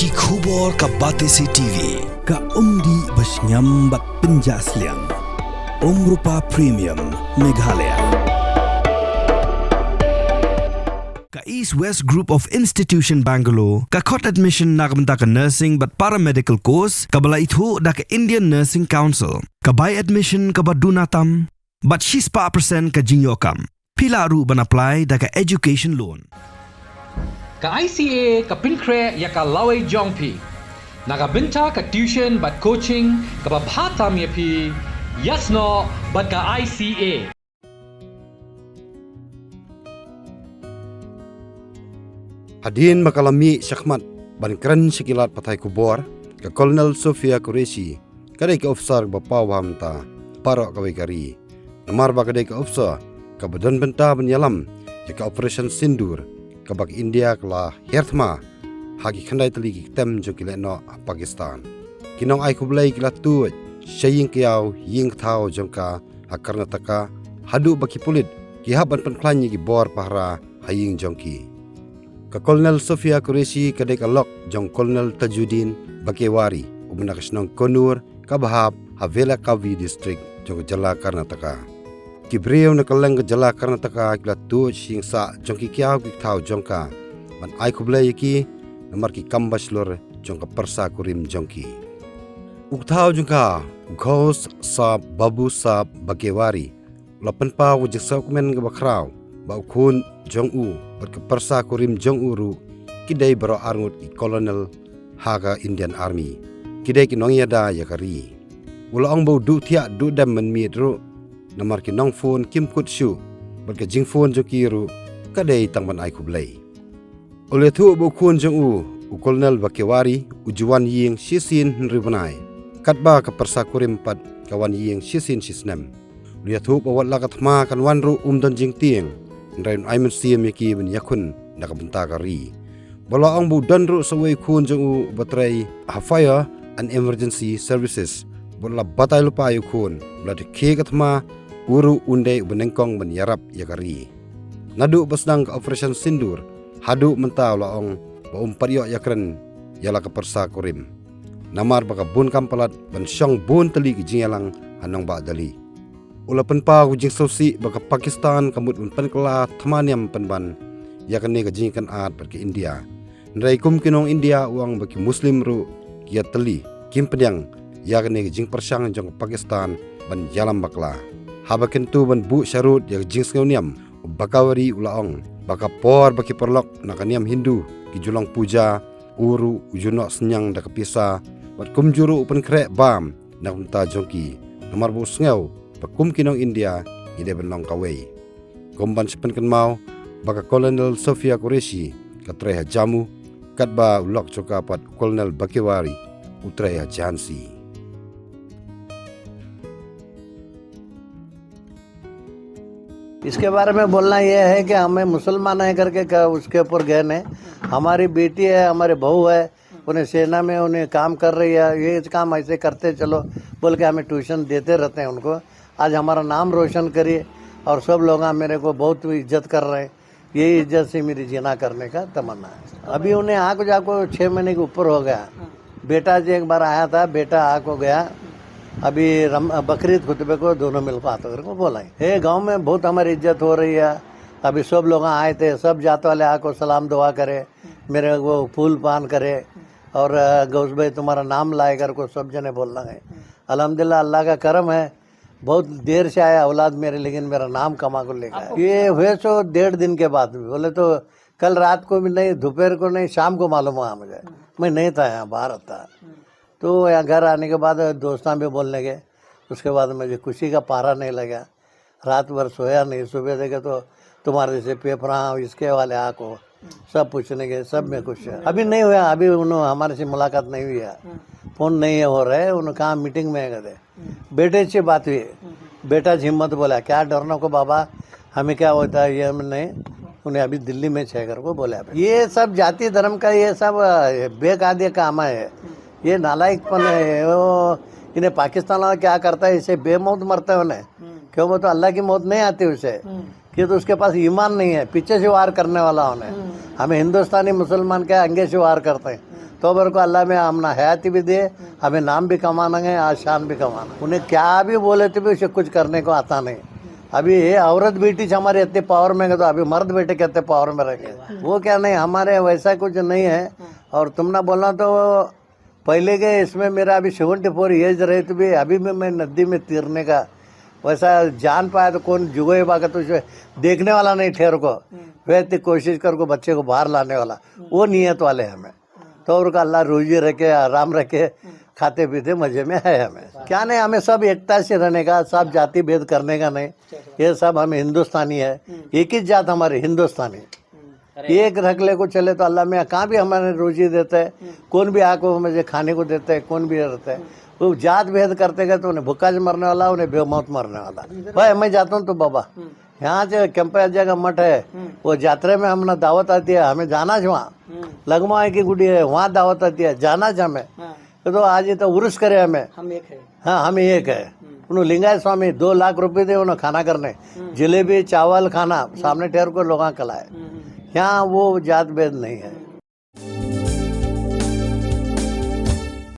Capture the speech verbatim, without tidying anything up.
Ki khubor ka Batesi T V, ka umdih ba shngiam bad pynjah sliang. Umrupa Premium, Meghalaya. Ka East West Group of Institution Bangalore, ka khot admission na ka bynta ka nursing bad paramedical course, kaba la ithuh da ka Indian Nursing Council, ka bai admission kaba duna tam, bad shispah percent ka jingïoh kam. Phi lah ruh ban apply da ka education loan. Ka I C A ka pynkhreh ïa ka lawei jong phi. Na ka bynta ka tuition bad coaching kaba bha tam ïa phi, ïasnoh bad ka I C A. Hadien ba ka la mih shakhmat ban kren sha ki lad pathai khubor, ka Colonel Sophia Qureshi ka dei ka officer ba paw bha mynta baroh kawei ka ri. Namar ba ka dei ka officer kaba don bynta ban ïalam ïa ka Operation Sindoor, kaba ka India ka la hiar thma ha ki khyndai tylli ki ktem jong ki lehnoh ha Pakistan. Ki nongai khublei ki la tuid sha ïing kiaw ïing kthaw jong ka ha Karnataka, haduh ba ki pulit ki hap ban pynkhlaiñ ïa ki bor pahara ha ïing jong ki. Ka Colonel Sophia Qureshi ka dei ka lok jong Colonel Tajuddin Bakewari, uba na ka shnong Konur, kaba hap ha Belagavi District jong ka jylla Karnataka. Ki briew na kylleng ka jylla Karnataka ki la tuid sha ïing sah jong ki kiaw ki kthaw jong ka ban ai khublei ïa ki namar ki kam ba shlur jong ka pyrsa kurim jong ki. U kthaw jong ka, u Ghaus Sahab Babu Sahab Bakewari, u la pynpaw ka jingsngewkmen kaba khraw ba u khun jong u bad ka pyrsa kurim jong u ruh ki dei baroh arngut ki colonel ha ka Indian Army. Ki dei ki nongïada ïa ka ri. U la ong ba u duh thiah duh dem mynmiet ruh namar ki nongphone kim kut shuh bad ka jingphone jong ki ruh ka dei tang ban ai khublei. U la ïathuh ba u khun jong u, u Colonel Bakewari, u ju wan ïing shisien hynriew bnai, katba ka pyrsa kurim pat ka wan ïing shisien shi snem. U la ïathuh ba wat la ka thma kan wan ruh um don jingtieng, hynrei un ai mynsiem ïa ki ban ïakhun na ka bynta ka ri. Ba la ong ba u don ruh sa uwei u khun jong u uba trei ha Fire and Emergency Services, ba la batai lypa ïa u khun, ba la dei khie ka thma, u ruh un dei uba nyngkong ban ïarap ïa ka ri. Naduh ba sdang ka Operation Sindoor haduh mynta u la ong ba um pat ïoh ïakren ïa la ka pyrsa kurim. Namar ba ka bun kam palat ban shong bun tylli ki jingïalang ha nongbah Delhi. U la pynpaw ka jingsngewsih ba ka Pakistan ka mut ban pynkylla thma niam pynban ïa kane ka jingkynad bad ka India. Hynrei kum ki nong India u ong ba ki Muslim ruh ki ïatylli, kim pdiang ïa kane ka jingpyrshang jong ka Pakistan ban ïalam bakla. Haba kyntu ban buh sharud ïa ka jingsngew niam, u Bakewari u la ong ba ka por ba ki paralok na ka niam Hindu ki ju long puja, u ruh u ju noh synñiang da ka pisa, bad kumjuh ruh u pynkhreh bam na ka bynta jong ki, namar ba u sngew ba kum ki nong India ngi dei ban long kawei. Kum ban sa pynkynmaw ba ka Colonel Sophia Qureshi ka trei ha Jammu, katba u lok jong ka pat u Colonel Bakewari u trei ha Jhansi. इसके बारे में बोलना यह है कि हमें मुसलमान है करके क्या उसके ऊपर गए नहीं। हमारी बेटी है, हमारी बहू है, उन्हें सेना में उन्हें काम कर रही है, ये काम ऐसे करते चलो बोल के हमें ट्यूशन देते रहते हैं उनको। आज हमारा नाम रोशन करिए और सब लोग मेरे को बहुत इज्जत कर रहे हैं। यही इज्जत से मेरी जीना करने का तमन्ना है। अभी उन्हें आको जाको छः महीने के ऊपर हो गया। बेटा जी एक बार आया था, बेटा आको गया। अभी रम-, बकरीद खुतबे को दोनों मिल बात करके बोला है। ये गांव में बहुत हमारी इज्जत हो रही है। अभी सब लोग आए थे, सब जात वाले आको सलाम दुआ करे, मेरे को फूल पान करे और, अ, गौस भाई तुम्हारा नाम लाए कर को सब जने बोलना है। अल्हम्दुलिल्लाह, अल्लाह का करम है, बहुत देर से आया औलाद मेरे, लेकिन मेरा नाम कमा को लेकर आया। ये हुए सो डेढ़ दिन के बाद भी, बोले तो कल रात को भी नहीं, दोपहर को नहीं, शाम को मालूम हुआ मुझे। मैं नहीं था यहाँ, बाहर था। तो यहाँ घर आने के बाद दोस्तां भी बोलने लगे, उसके बाद मुझे खुशी का पारा नहीं लगा। रात भर सोया नहीं, सुबह देखे तो तुम्हारे जैसे पेपरा, इसके वाले आको, सब पूछने के, सब में खुश है। अभी नहीं हुआ, अभी उन्होंने हमारे से मुलाकात नहीं हुई है, फोन नहीं हो रहे, उन्होंने कहा मीटिंग में है कहते। बेटे से बात हुई, बेटा जी हिम्मत बोला, क्या डरने को बाबा, हमें क्या होता है, ये हम नहीं, उन्हें अभी दिल्ली में छह घर को बोला। ये सब जाति धर्म का ये सब, अ, बेकायदे काम है, ये नालायकपन है। वो इन्हें पाकिस्तान वाला क्या करता है, इसे बेमौत मरता है उन्हें, क्यों वो तो अल्लाह की मौत नहीं आती उसे। कि तो उसके पास ईमान नहीं है, पीछे से वार करने वाला होने। हमें हिंदुस्तानी मुसलमान के आगे से वार करते हैं। तो अबर को अल्लाह में हमना हयाती भी दे, हमें नाम भी कमाना है, आशान भी कमाना। उन्हें क्या भी बोले तो भी उसे कुछ करने को आता नहीं। अभी ये औरत बेटी हमारे इतने पावर में है, तो अभी मर्द बेटे कितने पावर में रहेंगे? वो क्या नहीं, हमारे वैसा कुछ नहीं है। और तुम ना बोलना तो पहले के इसमें मेरा अभी सेवेंटी फोर एज रहे तो भी अभी भी मैं नदी में तैरने का वैसा जान पाया तो कौन जुगोए बाका तो उसे देखने वाला नहीं ठहर को। वैसे कोशिश कर को बच्चे को बाहर लाने वाला वो नीयत वाले हैं हमें। तो और का अल्लाह रोजी रखे, आराम रखे, खाते पीते मजे में है हमें। क्या नहीं, हमें सब एकता से रहने का, सब जाति भेद करने का नहीं। ये सब हम हिंदुस्तानी है, एक ही जात हमारी हिंदुस्तानी। एक रख ले को चले तो अल्लाह में कहाँ भी हमारे रोजी देता है। कौन भी आको हमें जो खाने को देता है, कौन भी रहता है। वो जात भेद करते गए तो उन्हें भूखा से मरने वाला, उन्हें बेमौत मरने वाला। भाई मैं जाता हूँ तो बाबा यहाँ से कैंपस जगह मठ है, वो जात्रा में हमने दावत आती है, हमें जाना है वहाँ। लगमा है कि गुड़ी है, वहाँ दावत आती है, जाना है हमें। तो आज ये तो उर्स करे हमें। हम एक है। हाँ, हम एक है। उन्होंने लिंगायत स्वामी दो लाख रुपए दे उन्होंने खाना करने, जलेबी चावल खाना सामने ठहर को लोग कलाए। यहाँ वो जात भेद नहीं है।